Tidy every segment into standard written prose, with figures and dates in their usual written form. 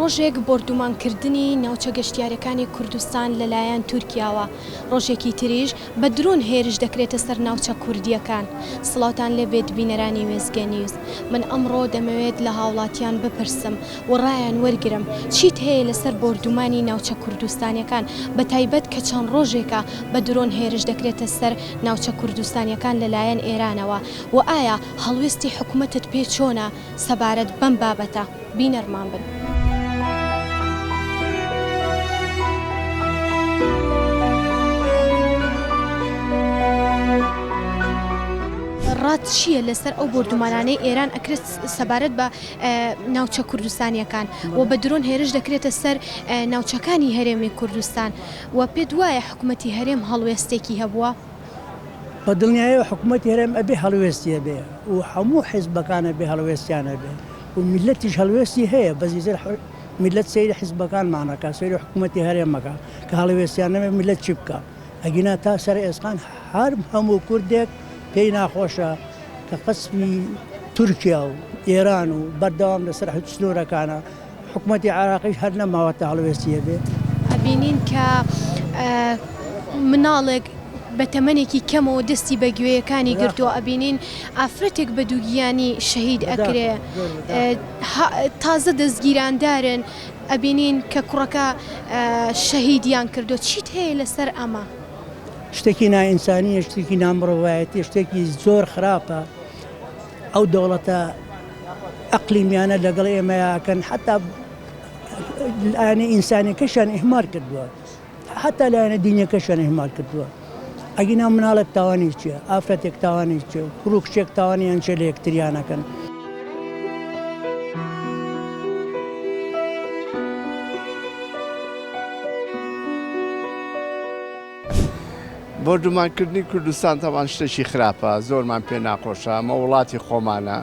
ڕۆژێک بۆردومانکردنی ناوچە گەشتیارەکانی کوردستان لەلایەن تورکیاوە، ڕۆژێکی تریش بە درۆن هێرش دەکرێتە سەر ناوچە کوردییەکان. سڵاوتان لێبێت بینەرانی وێستگە نیوز. من ئەمڕۆ دەمەوێت لە هاوڵاتیان بپرسم و ڕایان وەرگرم چیت هەیە لەسەر بۆردومانی ناوچە کوردستانیەکان بە تایبەت کە چەند ڕۆژێکە بە درۆن هێرش دەکرێتە سەر ناوچە کوردستانیەکان لەلایەن ئێرانەوە و ئایا هەڵوێستی حکومەتت پێ چۆنە سەبارەت بەم بابەتە؟ بینەرمان بن. ڕات چییە لەسەر ئەو بۆردومانانەی ئێران ئەکرێت سەبارەت بە ناوچە کوردستانیەکان و بە درۆن هێرش دەکرێتە سەر ناوچەکانی هەرێمی کوردستان و پێت وایە حکومەتی هەرێم هەڵوێستێکی هەبووە؟ بە دڵنیایەوە حکومەتی هەرێم ئەبێ هەڵوێستی هەبێ و هەموو حیزبەکان ئەبێ هەڵوێستیان هەبێ و میللەتیش هەڵوێستی هەیە بەس ئیتر میللەت سەیری حیزبەکانمان ئەکا سەیری حکومەتی هەرێم ئەکا کە هەڵوێستیان نەبێ میللەت چی بکا ئەگینا تا سەر ئێسقان هەر هەموو کوردێک پێی ناخۆشە کە قەسفی تورکیا و ئێران و بەردەوام لەسەر سنوورەکانە حکومەتی عێراقیش هەر نەماوە تا هەڵوێستی هەبێ. ئەبینین کە مناڵێک بە تەمەنێکی کەمەوە دەستی بە گوێیەکانی گرتووە، ئەبینین ئافرەتێک بە دووگیانی شەهید ئەکرێ، تازە دەستگیراندارن، ئەبینین کە کوڕەکە شەهیدیان کردووە، چیت هەیە لەسەر ئەمە؟ شتێکی نائینسانییە، شتێکی نامرۆڤایەتییە، شتێکی زۆر خراپە، ئەو دەوڵەتە ئەقلیمیانە لەگەڵ ئێمەیا ئەکەن، حەتا لایەنە ئینسانیەکەشیان ئیهمال کردووە، حەتا لایەنە دینیەکەشیان ئیهمال کردووە. ئەگینا مناڵێک تاوانی چییە، ئافرەتێک تاوانی چییە، کوڕ و کچێک تاوانیان چییە لە یەکتریان ئەکەن. بۆردومانکردنی کوردستان تەبان شتێکی خراپە، زۆرمان پێ ناخۆشە، ئەمە وڵاتی خۆمانە،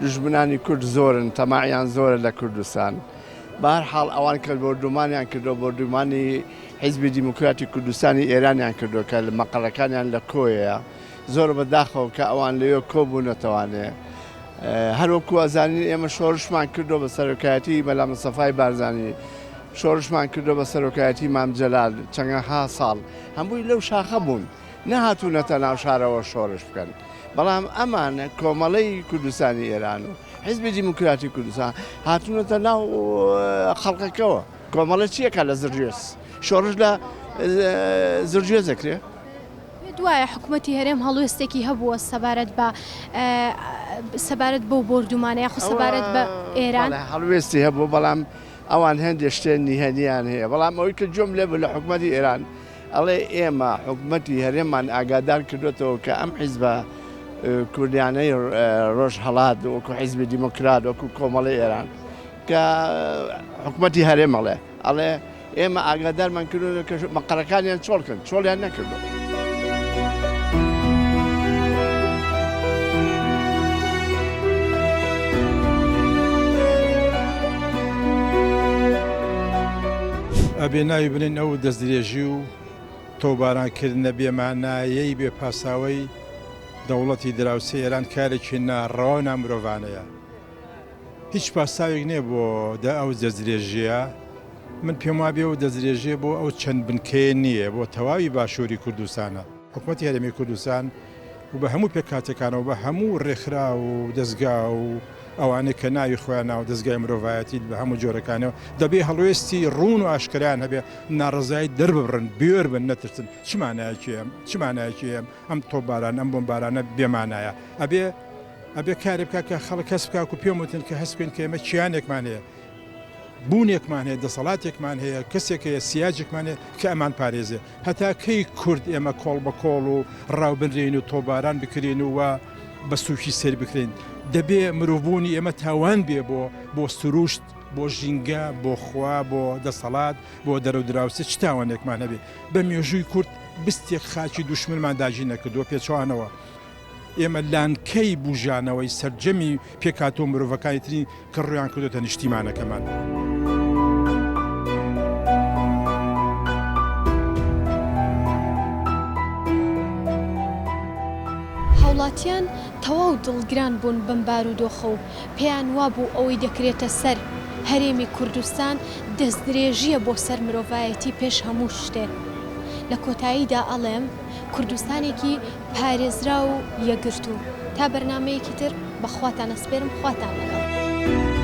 دوژمنانی کورد زۆرن، تەماعیان زۆرە لە کوردستان. بە هەر حاڵ ئەوان کە بۆردومانیان کردووە، بۆردومانی حیزبی دیموکراتی کوردستانی ئێرانیان کردووە کە مەقەڕەکانیان لە کۆیەیە. زۆر بە داخەوە کە ئەوان لەوێ کۆبوونەتەوانێ. هەر وەکو ئەزانین ئێمە شۆرشمان کردووە بە سەرۆکایەتی مەلا مستەفای بارزانی، شۆرشمان کردووە بە سەرۆکایەتی مام جەلال، چەندەها ساڵ هەمووی لەو شاخە بوون، نەهاتوونەتە ناو شارەوە شۆرش بکەن. بەڵام ئەمان کۆمەڵەی کوردستانی ئێران و حیزبی دیموکراتی کوردستان هاتوونەتە ناو خەڵکەکەوە. کۆمەڵە چی ئەکات لە زرگوێز؟ شۆڕش لە زرگوێز ئەکرێ؟ پێت وایە حکومەتی هەرێم هەڵوێستێکی هەبووە سەبارەت بە سەبارەت بەو بۆردومانە یاخود سەبارەت بە ئێران؟ هەڵوێستی هەبوو بەڵام ئەوان هەندێک شتێ نیهەنیان هەیە بەڵام ئەوەی کە گوێم لێ بوو لە حکومەتی ئێران ئەڵێ ئێمە حکومەتی هەرێممان ئاگادار کردوێتەوە کە ئەم حیزبە کوردیانەی ڕۆژهەڵات وەکو حیزبی دیموکرات وەکو کۆمەڵی ئێران کە حکومەتی هەرێم ئەڵێ ئەڵێ ئێمە ئاگادارمان کردوون کە مەقەرەکانیان چۆڵ کەن چۆڵیان نەکردووە. ئەبێ ناوی بنێین ئەو دەستدرێژی و تۆپبارانکردنە بێمانایەی بێ پاساوەی دەوڵەتی دراوسێ ئێران کارێکی ناڕەوا و نامرۆڤانەیە. هیچ پاساوێک نییە بۆ ئەو دەستدرێژییە، من پێم وابێ ئەو دەستدرێژییە بۆ ئەو چەند بنکەیە نییە، بۆ تەواوی باشووری کوردستانە. حکومەتی هەرێمی کوردستان و بە هەموو پێکهاتەکانەوە، بە هەموو رێکخراو و دەزگا و ئەوانەی کە ناوی خۆیان ناوە دەزگای مرۆڤایەتی بە هەموو جۆرەکانەوە، دەبێ هەڵوێستی روون و ئاشکرایان هەبێ، ناڕەزایی دەرببڕن، بوێر بن، نەترسن. چ مانایەکی هەیە؟ چ مانایەکی هەیە ئەم تۆپبارانە، ئەم بۆمبارانە بێ مانایە؟ ئەبێ ئەبێ کارێ بکات کە خەڵک هەست بکات و پێم وتن کە هەست بکەین کە ئێمە کیانێکمان هەیە بوونێکمان هەیە دەسەڵاتێکمان هەیە کەسێک هەیە سیاجێکمان هەیە کە ئەمان پارێزێ هەتا کەی کورد ئێمە کۆڵ بە کۆڵ و ڕاو بنرێین و تۆباران بکرێن و بە سوکی سەیر بکرێن دەبێ مرۆڤبوونی ئێمە تاوان بێ بۆ بۆ سروشت بۆ ژینگە بۆ خوا بۆ دەسەڵات بۆ دەرو دراوسێ چ تاوانێکمان هەبێ بە مێژووی کورد بستێک خاکی دوشمنمان داگیر نەکردووە پێچەوانەوە ئێمە لانکەی بوژانەوەی سەرجەمی پێکهاتە و مرۆڤەکانی ترین کە ڕوویان کردۆتە نیشتیمانەکەمان. هاوڵاتیان تەواو دڵگران بوون بەم بارودۆخە و پێیان وابوو ئەوەی دەکرێتە سەر. هەرێمی کوردستان دەستدرێژییە بۆ سەر مرۆڤایەتی پێش هەموو شتێک. لە کۆتاییدا ئەڵێم کوردستانێکی پارێزراو و یەکگرتوو. تا بەرنامەیەکی تر بە خواتان ئەسپێرم خواتان لەگەڵ.